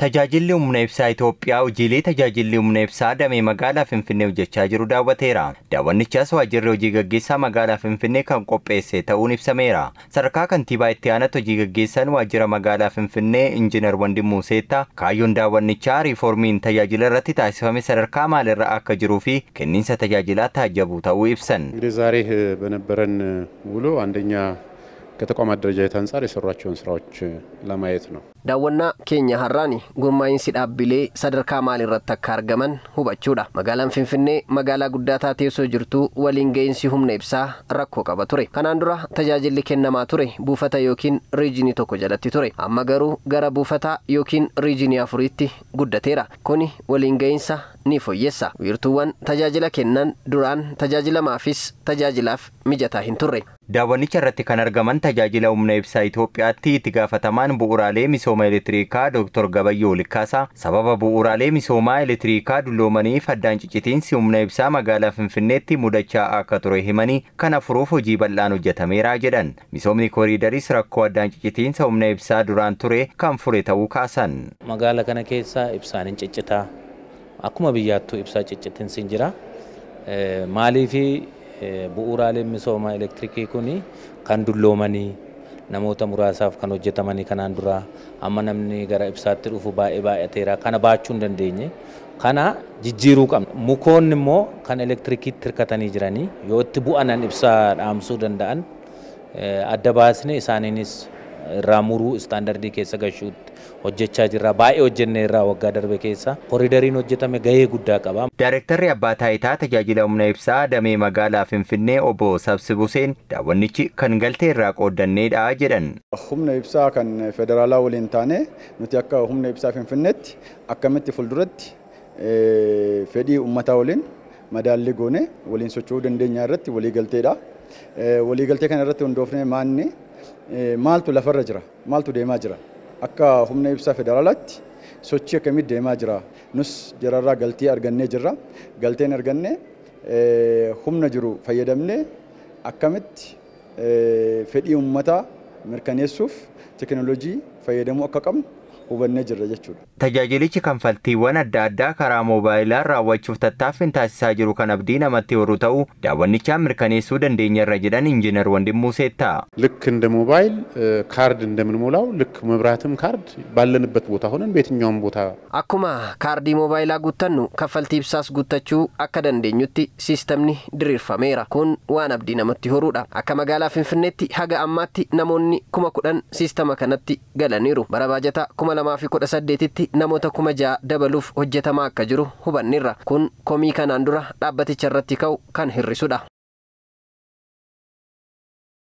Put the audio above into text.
Tajaajilli humna ibsaa Itoophiyaa hojiilee tajaajilli humna ibsaa damee magaalaa Finfinnee hojjechaa jiru daawwateera. Daawwannichaas waajjirri hojii gaggeessaa magaalaa Finfinnee kan qopheesse ta'uun ibsameera. Sadarkaa kantiibaa itti aanaatti hojii gaggeessaan waajjira magaalaa Finfinnee Injiinar Wandimuu Seettaa kaayyoon daawwannichaa riiformiin tajaajila irratti taasifame sadarkaa maalirra akka jiruu fi kenniinsa tajaajilaa taajjabuu ta'uu ibsan. እንግዲህ ዛሬ በነበረን ውሎ አንደኛ ከተቋም አደረጃጀት አንጻር የሰሯቸውን ስራዎች ለማየት ነው። Daawwannaa keenya har'aani gurmaa'iinsi dhaabbilee sadarkaa maalirratti akka argaman hubachuudha. Magaalaan Finfinnee magaalaa guddaa taatee osoo jirtuu waliin ga'iinsi humna ibsaa rakkoo qaba ture. Kanaan dura tajaajilli kennamaa ture buufata yookiin riijinii tokko jalatti ture. Amma garuu gara buufataa yookiin riijinii afuriitti guddateera. Kuni waliin ga'iinsa ni fooyyessa. Wiirtuuwwan tajaajila kennan duraan tajaajilamaafis tajaajilaaf mijataa hin turre. Daawwannicha irratti kan argaman tajaajila humna ibsaa Itoophiyaatti itti gaafatamaan bu'uuraalee misooma elektiriikaa Dr. Gabayyoo Likkaasaa sababa bu'uuraalee misoomaa elektiriikaa dulloomaniif addaan ciccitiinsi humna ibsaa magaalaa Finfinneetti mudachaa akka ture himanii kana furuuf hojii bal'aan hojjetameera jedhan. Misoomni kooriidaris rakkoo addaan ciccitiinsa humna ibsaa duraan ture kan fure ta'uu kaasan. Magaala kana keessa ibsaan hin ciccitaa. Akkuma biyyaattuu ibsaa ciccitiinsi hin jira. Maaliifi bu'uuraaleen misooma elektirikii kun kan dulloomanii namoota muraasaaf kan hojjetamanii kanaan dura amma namni gara ibsaatti dhufu baay'ee baay'ateera kana baachuu hin dandeenye kana jijjiiruu qabna. Mukoonni immoo kan elektirikiitti hirkatanii jiranii yoo itti bu'anan ibsaa dhaamsuu danda'an adda baasne isaaniinis irraa muruu istaandardii keessa gashuutti hojjechaa jirra. Baay'ee hojjenne irraa waggaa darbe keessa kooriidariin hojjetame gahee guddaa qaba. Daarektarri Abbaa Taayitaa Tajaajila Humna Ibsaa Damee Magaalaa Finfinnee Obbo Sabsib Huseen daawwannichi kan galtee irraa qooddanneedha jedhan. Humna ibsaa kan federaalaa waliin taane nuti akka humna ibsaa Finfinneetti akkamitti fuulduratti fedhii uummataa waliin madaallii goone waliin socho'uu dandeenya irratti walii galteedha. Walii galtee kana irratti hundoofnee maanni maaltu lafarra jira, maaltu deemaa jira, akka humna ibsaa federaalaatti sochii akkamitti deemaa jira, nus jararraa galtee argannee jirra. Galteen argannee humna jiru fayyadamnee akkamitti fedhii uummataa mirkaneessuuf teekinooloojii fayyadamuu akka qabnu hubannee jirra jechuudha. Tajaajilichi kanfaltiiwwan adda addaa karaa moobaayilaa raawwachuuf tattaaffiin taasisaa jiru kan abdii namatti horu ta'uu daawwannichaan mirkaneessuu dandeenyerra jedhan Injiinar Wandimuu Seettaa. ልክ እንደ ሞባይል ካርድ እንደምንሞላው ልክ መብራትም ካርድ ባለንበት ቦታ ሆነን በየትኛውም ቦታ Akkuma kaardii moobaayilaa guuttannu kaffaltii ibsaas guuttachuu akka dandeenyutti siistamni diriirfameera. Kun waan abdii namatti horuudha. Akka magaalaa Finfinneetti haga ammaatti namoonni 10,000 siistama kanatti galaniiru. Bara baajataa 2018tti namoota 6,000 dabaluuf hojjetamaa akka jiru hubanneerra. Kun komii kanaan dura dhaabbaticha irratti ka'u kan hir'isudha.